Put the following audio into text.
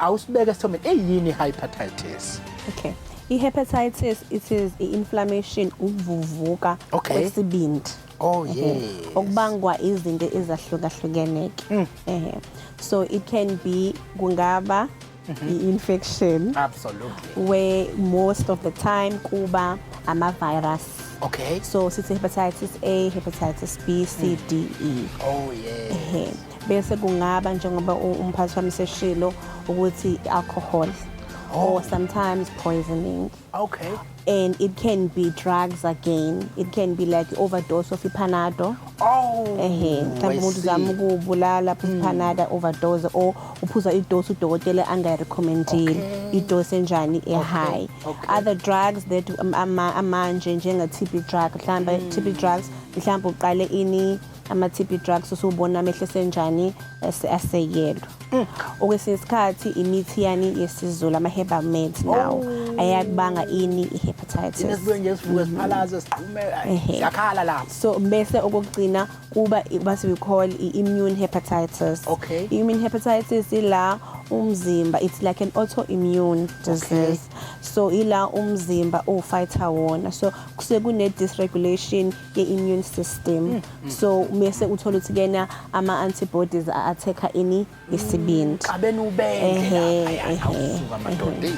Awusibeke esithombeni, eyini hepatitis? Okay. I-hepatitis, it is i-inflammation, ukuvuvuka kwesibindi. Okubangwa izinto ezahlukahlukene ke. Ehe. So it can be, kungaba i-infection. Where most of the time kuba ama-virus. So sithi hepatitis A, hepatitis B, C, D, E. Ehe. Bese kungaba njengoba umphathi wami seshilo ukuthi alcohol or sometimes poisoning. And it can be drugs again. It can be like overdose of iPanado. Ehe, mhlawumbe umuntu uzama ukubulala, phuza iPanado, overdose, or uphuza idose udokotela angayirecommendile. Idose enjani e-high. Other drugs that amanje njenga TB drug, mhlawumbe TB drugs, mhlawumbe uqale ini ama TB drugs, usubona amehlo esenjani, aseyelwa. Okwesinye isikhathi imithi yani yesiZulu, ama herbal meds now ayakubanga ini i-hepatitis. Thina sibuye nje sivuke siphalaze sigqume, siyakhala lapho. So bese okugcina kuba what we call i-immune hepatitis. I-immune hepatitis ila umzimba, it's like an autoimmune disease. So ila umzimba ufighter wona. So kusuke kune dysregulation ye-immune system. So mese uthola ukuthi kena ama-antibodies a-attack ini isibindi. Xabeni ubendle lapha, awusuka madoda.